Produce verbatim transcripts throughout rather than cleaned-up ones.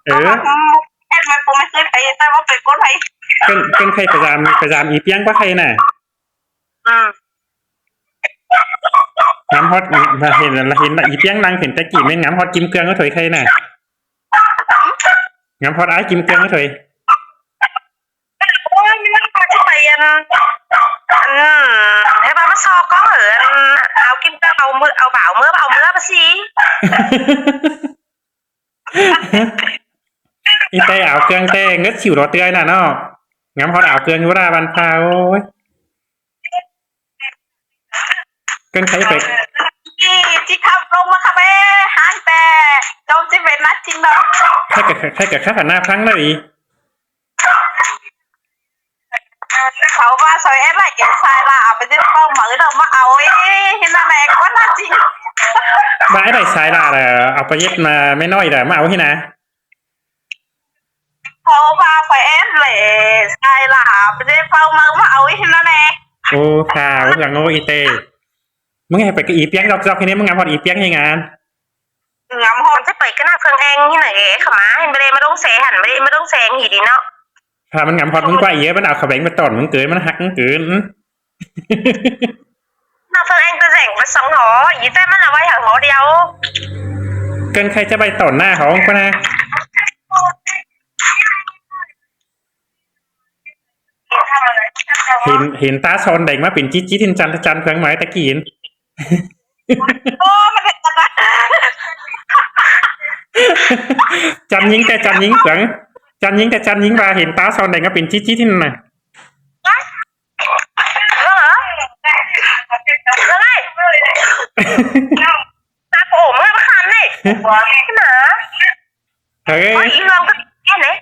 Ơ. Ơ, ên ꞌmen ꞌpứng ꞌmen ꞌcới pay, ta ꞌva pay ꞌcốn pay. ꞌCợn, ꞌcợn khay pay dam, pay dam ꞌi ꞌpiếng ꞌquá khay ꞌnạ. Ừ. Ngắm ꞌhọt, ꞌva hên, ꞌla hên ꞌi ꞌpiếng ꞌnăng hên té ꞌkị ꞌmen ngắm ꞌhọt Kim Cương ꞌcọ thôi khay ꞌnạ. Ngắm ꞌhọt ải Kim Cương ꞌcọ thôi. Ôi, ꞌmen ꞌnăng ꞌcọ ꞌchí pay ăn, ăn, hên ꞌva ꞌmá so ꞌcóng hảư ăn, au Kim Cương au ꞌmứa, au bảo ꞌmứa, au ꞌmứa ꞌva sí. ꞌI ꞌtẹ au Cương ꞌtẹ ngớt xỉu đó tươi ꞌnạ ꞌnọ. Ngắm ꞌhọt au Cương ꞌhứ ꞌva văn pha ôi. ꞌCợn khay pay. ꞌChí, ꞌchí khắp ꞌlống ꞌmá khắp ê, háng ꞌtẹ, ꞌchọ ꞌchí pên ꞌnạ ꞌchí ꞌnọ. Khay ꞌcọ, khay ꞌcọ khắp hả ꞌnạ phăng ꞌnớ ꞌnị. Khảu ꞌva soi ết ꞌlạ ꞌdệt sai ꞌlạ, au pay ꞌdệt ꞌpau máư ꞌnọ ꞌmá au ê, hên ꞌnạ ꞌnẹ ꞌquá ꞌnạ ꞌchí. ꞌVa ết ꞌlạ sai ꞌlạ, au pay ꞌdệt ꞌmá ꞌmí ꞌnọi ꞌlạ ꞌmá au hên ꞌnạ. Khảu ꞌva soi ết ꞌlạ sai ꞌlạ, au pay ꞌdệt ꞌpau máư ꞌmá au hên ꞌnạ ꞌnẹ. Ô, pha, ô, ꞌlạ ꞌngộ ꞌi ꞌtẹ. ꞌMứng hảư pay ꞌcọ ꞌi ꞌpiếng dọc dọc hên ꞌnị, ꞌmứng ngắm ꞌhọt ꞌi ꞌpiếng hên ngán. Ngắm ꞌhọt ꞌchí pay ꞌcọ ꞌnạ Phương Anh hên ꞌnạ ꞌcọ khảu ꞌmá hên ꞌmá đê ꞌmá ꞌlống xe hẳn, ꞌmá đê ꞌmá ꞌlống xe hỉ đi ꞌnọ. Pha ꞌmắn ngắm ꞌhọt ꞌmứng ꞌquá ꞌi ꞌmắn au khảu béng pay tỏn ꞌmắn ꞌcới, ꞌmắn ꞌhặc ꞌmắn ꞌcới. ꞌNạ Phương Anh ꞌtẹ dẻng pay song hó, ꞌdệt ꞌtẹ ꞌmắn au ꞌvạy hảư hó điêu. ꞌCợn khay ꞌchí pay tỏn ꞌnạ hó ꞌquá ꞌnạ. Hên, hên ta son đeng ꞌmá pên ꞌchí ꞌchí hên chăn, chăn Phương Mai ta ꞌkị. Ô, ꞌmắn hên ta. Chăn ꞌnhính ꞌtẹ chăn ꞌnhính Phương. Chăn ꞌnhính ꞌtẹ chăn ꞌnhính ꞌva hên ta son đeng ꞌmá pên ꞌchí ꞌchí hên ꞌnạ. Hả? Hả ơi? Ta ổ mưa khăn này. Hả? Ơ. Có ý hương cái này.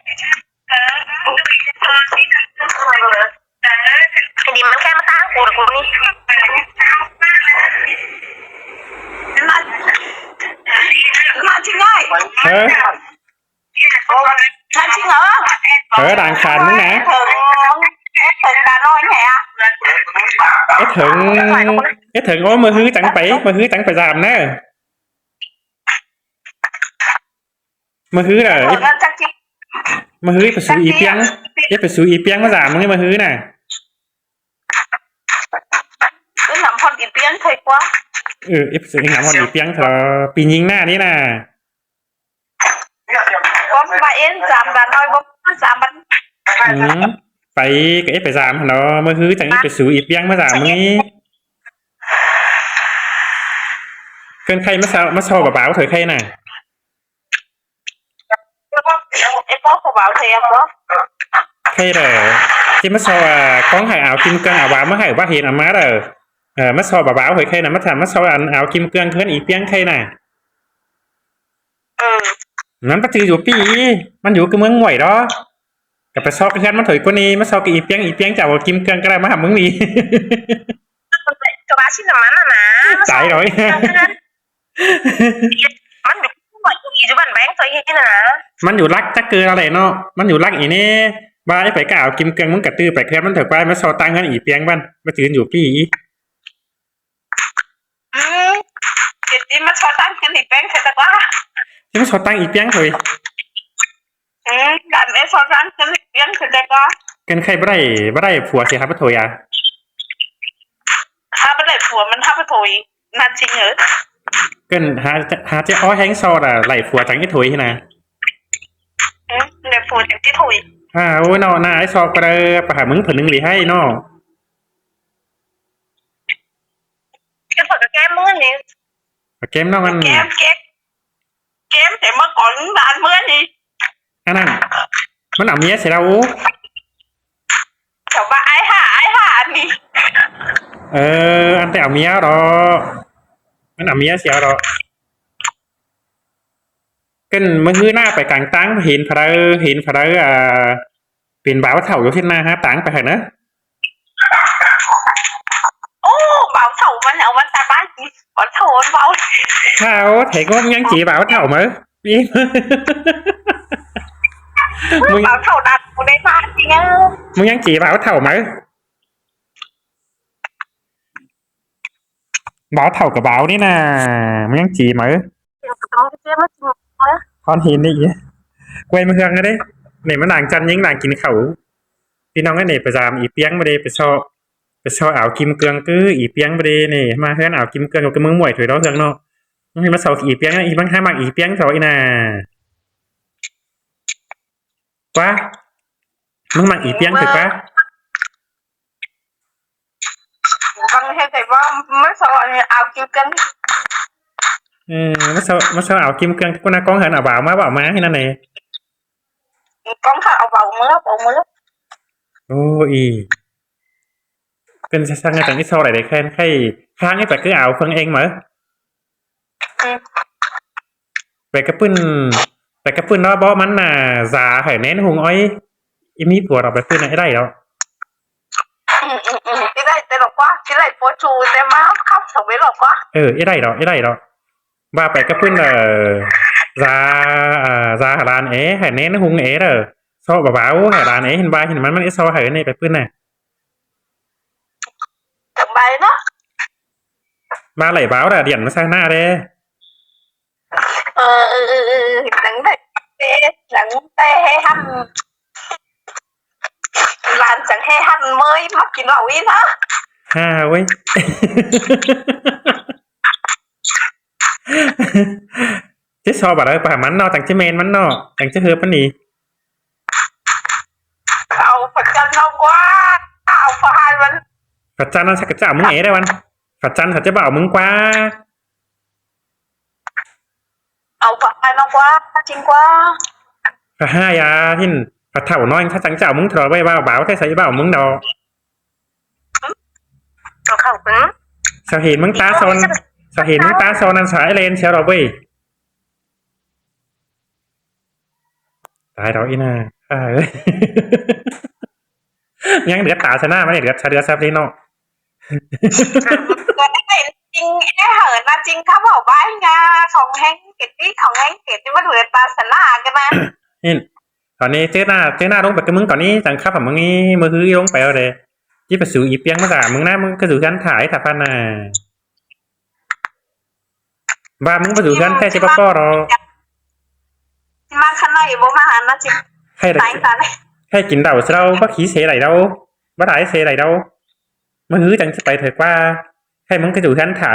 Đi mắn cái mà ta của của đi. Mà, mà chị ơi. Hả? Ơ, đang khan ꞌmứng ꞌnạ. Ết Hưng, Ết Hưng, ô, ꞌmự ꞌhứ chắng pay, ꞌmự ꞌhứ chắng pay dam ꞌnớ. ꞌMự ꞌhứ ꞌlạ, ꞌmự ꞌhứ pay sú ꞌi ꞌpiếng, ꞌi pay sú ꞌi ꞌpiếng ꞌmá dam ꞌmứng ꞌmự ꞌhứ ꞌnạ. Ư, ngắm ꞌhọt ꞌi ꞌpiếng thôi ꞌquá. Ư, ꞌi pay sú ngắm ꞌhọt ꞌi ꞌpiếng thôi, ꞌpi ꞌnhính ꞌnạ ꞌnị ꞌnạ. Con bà Yên dám bà nói bốc dám bắn. Ừ. Pay ꞌcọ ꞌi pay dam hả ꞌnọ, ꞌmự ꞌhứ chắng ꞌi pay sú ꞌi ꞌpiếng ꞌmá dam ꞌmứng ꞌnị. ꞌCợn khay ꞌmá so, ꞌmá so bả báo thôi khay ꞌnạ. Em có thông báo thì em có. Khay đa. ꞌChí ꞌmá so, à, ꞌcóng hảư áo Kim Cương áo báo ꞌmá hảư bá hên áo ꞌmá đa. Ờ, ꞌmá so bả báo thôi khay ꞌnạ, ꞌmá tham ꞌmá so ăn áo Kim Cương ꞌhướn ꞌi ꞌpiếng khay ꞌnạ. Ừ. ꞌMắn báu ꞌchư dú ꞌpi, ꞌmắn dú ꞌcọ ꞌmướng ꞌnguối đó. ꞌCọ pay so ꞌcọ ꞌhướn ꞌmắn thôi ꞌcốn ꞌnị, ꞌmá so ꞌcọ ꞌi ꞌpiếng, ꞌi ꞌpiếng chảu áo Kim Cương ꞌcọ đa ꞌmá hảư ꞌmướng ꞌnị. Chảu bá ꞌchí ꞌnạ ꞌmắn ꞌnạ. Chảu rồi. ꞌMắn dú ꞌcọ ꞌnguối ꞌcọ ꞌnị dú bản beng thôi ꞌnị ꞌnạ. ꞌMắn dú lắc chắc ꞌcọ đa lẻ ꞌnọ. ꞌMắn dú lắc ꞌnị ꞌnị. Bá ꞌi pay ꞌcọ áo Kim Cương ꞌmắn ꞌcọ ꞌtứ pay ꞌcọ ꞌhướn ꞌmắn thôi ꞌquá, ꞌmá so ꞌtáng ꞌhướn ꞌi ꞌpiếng ꞌmắn. ꞌMắn ꞌchư dú ꞌpi. Ừ. Kể tí ꞌmá so ꞌtáng ꞌhướn ꞌi ꞌpiếng thôi ta ꞌquá. Ê, ꞌmá so ꞌtáng ꞌi ꞌpiếng thôi. Ừ, đàn em so ꞌtáng ꞌhướn ꞌi ꞌpiếng thôi ta ꞌquá. ꞌCợn khay báu đảy, báu đảy phua ꞌchí hảư báu thôi à? Hảư báu đảy phua ꞌmắn hảư báu thôi. ꞌNạ ꞌchí ꞌnớ. ꞌCợn hảư, hảư ꞌchí ói ꞌhéng so đa đảy phua chắng ꞌchí thôi ꞌnạ. Ừ, đảy phua chắng ꞌchí thôi. À, ôi ꞌnọ, ꞌnạ ái so ꞌcọ đa, pay hảư ꞌmứng phở ꞌnưng đi ꞌhại ꞌnọ. Cái phần kem ꞌmướng ꞌnị. Kem ꞌnọ ăn. Kem, kem. Kem thế mà còn bạn ꞌmướng ꞌnị. Ăn ăn. ꞌMắn áo ꞌmía sia ꞌlẹo. Chảu bá ai hả, ai hả ꞌnị. Ờ, ăn ꞌtẹ áo ꞌmía đó. ꞌMắn áo ꞌmía sia đó. ꞌCợn ꞌmự ꞌhứ ꞌnạ pay cang ꞌtáng hên phả đaư, hên phả đaư, à, pên báo thảu dú ꞌsịn ꞌnạ hák ꞌtáng pay hảư ꞌnớ. Ô, báo thảu ꞌmắn, áo ꞌmắn ta bá ꞌnị. Báo thảu ꞌmắn báo. Thảu, thế ꞌcọ ꞌmắn ꞌchí báo thảu máư. ꞌMắn báo thảu đặt của đây mà ꞌnị. ꞌMắn ꞌchí báo thảu máư. Báo thảu ꞌcọ báo ꞌnị ꞌnạ. ꞌMắn ꞌchí máư. Hon hên ꞌnị. Quay ꞌmá ꞌhướng ꞌnớ đé. ꞌNị ꞌmắn đang chăn ꞌnhính đang kin khảu. ꞌPi ꞌnọng ꞌnị pay dam ꞌi ꞌpiếng ꞌmá đé, pay so, pay so áo kim cương ꞌcứ ꞌi ꞌpiếng ꞌmá đé ꞌnị, ꞌmá ꞌhướn áo kim cương ꞌcứ ꞌmướng ꞌmuội thôi đó ꞌhướng ꞌnớ. ꞌMắn ꞌmá so ꞌi ꞌpiếng ꞌnớ, ꞌmắn hák ꞌmặc ꞌi ꞌpiếng thôi ꞌnị ꞌna. Quá. ꞌMắn ꞌmặc ꞌi ꞌpiếng thôi quá. Văng hết thảy bom, ꞌmá so áo kim cương. Ừ, ꞌmá so, ꞌmá so áo kim cương, ꞌcú ꞌna cóng hẳn áo báo ꞌmá, báo ꞌmá ꞌhí ꞌnặn ꞌnị. Cóng hẳn áo báo ꞌmá, báo ꞌmá. Ô, ꞌi. Cơn sa-, săng ꞌnị chắng ꞌi so đảy đảy khen, khay, kháng ꞌnị pay ꞌcứ áo phương eng máư. Ừ. Pay ꞌcứ ꞌpưn, pay ꞌcứ ꞌpưn ꞌnớ bók ꞌmắn ꞌnạ, da hảư ꞌnén hung ói. ꞌI ꞌmí pua ꞌnọ pay ꞌpưn ꞌnạ, ꞌi đảy ꞌnọ. Ừ, ừ, ừ. ꞌI đảy ꞌtẹ ꞌnọ quá, ꞌi đảy pua chu ꞌtẹ ꞌmá khắp sống bế ꞌnọ quá. Ừ, ꞌi đảy ꞌnọ, ꞌi đảy ꞌnọ. ꞌVa pay ꞌcứ ꞌpưn ꞌnạ, da, à, da hảư lan é, hảư ꞌnén hung é ꞌnớ. So bả báo hảư lan é, hên ꞌva hên ꞌmắn ꞌmắn ꞌi so hảư ꞌnị pay ꞌpưn ꞌnạ. Tẳng bài nó. ꞌVa đảy báo ꞌnạ điện ꞌmá sa ꞌnạ đé. Ờ, ừ, ừ, ừ, ừ, lắng đảy, lắng đảy hê hăn. Lan chắng hê hăn ꞌmới mắc kin ꞌlẹo ꞌin hả? Ha, ui. Chứ so bả đảy pả ꞌmắn ꞌnọ, chắng chứ ꞌmen ꞌmắn ꞌnọ, chắng chứ hưp ꞌmắn ꞌnị. Au pha chăn ꞌnọ quá, au pha hai ꞌmắn. Pha chăn ꞌnọ sa ꞌcọ chả ꞌmứng é đảy ꞌmắn. Pha chăn sa ꞌchí bả ꞌmứng quá. Au pha hai ꞌnọ quá, chính quá. Pha hai à, hên, pha thảu ꞌnọi, sa chắng chả ꞌmứng thọ ꞌvạy bả báo, ꞌtẹ sa ꞌchí bả ꞌmứng đaư. Au khảu ꞌcứng. Sa hên ꞌmứng ta son, sa hên ꞌmứng ta son ꞌnặn sa ꞌi ꞌlen sia ꞌnọ ꞌvạy. Tai ꞌnọ ꞌi ꞌnạ. À, ơi. ꞌMắn đưệt ta sa ꞌnạ, ꞌmắn đưệt sa, đưệt sa ꞌlế ꞌnọ. Chính é hảư ꞌnạ chính khắp bảo bái ꞌnạ, khong ꞌhéng kể tí, khong ꞌhéng kể tí ꞌmắn đưệt ta sa ꞌnạ ꞌcứ ꞌnạ. Hên. Tỏn ꞌnị ꞌchớ ꞌnạ, ꞌchớ ꞌnạ ꞌlống pay ꞌcứ ꞌmứng tỏn ꞌnị, chắng khắp hảư ꞌmứng ꞌnị, ꞌmự ꞌhứ ꞌlống pay ꞌnọ đé. Chứ pay su ꞌi ꞌpiếng ꞌmá dả ꞌmứng ꞌnạ, ꞌmứng ꞌcọ dú ꞌhướn thả ꞌtẹ ꞌphắn ꞌnạ. ꞌVa ꞌmứng ꞌcọ dú ꞌhướn ꞌtẹ ꞌchí báu ꞌpọ ꞌnọ. Mà khăn ꞌnị báu ꞌmá hẳn ꞌnạ chính. Khay đảy, khay kin đaư sa ꞌlẹo, báu khí sê đảy đaư. Báu thái sê đảy đaư. ꞌMự ꞌhứ chắng ꞌchí pay thôi quá. Khay ꞌmứng ꞌcọ dú ꞌhướn thả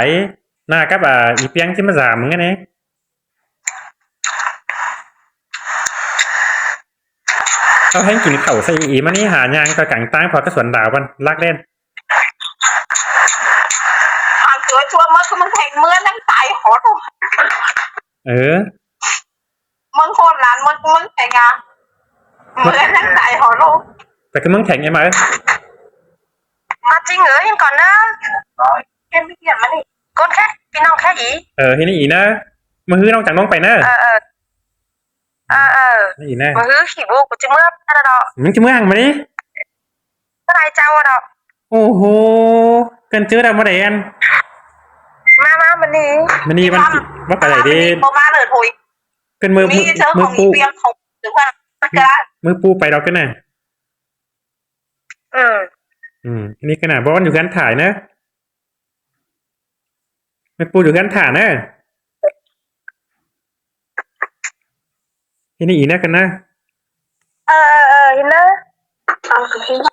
ꞌnạ cắp, à, ꞌi ꞌpiếng ꞌchí ꞌmá dả ꞌmứng ꞌnị. Au ꞌhéng kin khảu sa ꞌi ꞌmắn ꞌnị hả, ꞌnhang ꞌtoi cang ꞌtáng pho ꞌcọ suôn đao ꞌmắn lắc ꞌlẹn. Hăng tua tua ꞌmắn ꞌcọ ꞌmắn thẻng ꞌmứa ꞌnăng tai hó ꞌnọ. Ừ. ꞌMắn khôn lan ꞌmắn ꞌcọ ꞌmắn thẻng à. ꞌMứa ꞌnăng tai hó ꞌnọ. Pay ꞌcứ ꞌmắn thẻng ꞌnị ꞌmá. Mà chính ơi, hên cón ꞌnớ. Hên ꞌmí kiện ꞌmắn ꞌnị. Cón khé, ꞌpi ꞌnọng khé ꞌnị. Ờ, hên ꞌnị ꞌnớ. ꞌMự ꞌhứ ꞌnọng chắng ꞌlống pay ꞌnớ. Ờ, ờ. Ờ, ờ. ꞌNị ꞌnớ. ꞌMự ꞌhứ khỉ bô ꞌcọ ꞌchí ꞌmứa ꞌnạ ꞌnọ. ꞌMắn ꞌchí ꞌmứa hăng ꞌmắn ꞌnị. Cái này cháu đó. Ô hô, cơn chứ đâu mà đen. Mà, mà, mà đi. Mà đi. Đi văn lắm. Kì-, bắt phải đẩy đi. Đi, có má lượt hồi. Cơn mưa, mưa, mưa pú. Mưa pú pay đó cái này. Ừ. Ừ, cái này, cái này, bón dù gắn thải nữa. Mẹ pu dú ꞌhướn thả ꞌnớ. Hên ꞌnị ꞌnớ căn ꞌnớ. Ờ, ờ, ờ, hên ꞌnớ. Ờ, hên ꞌnớ.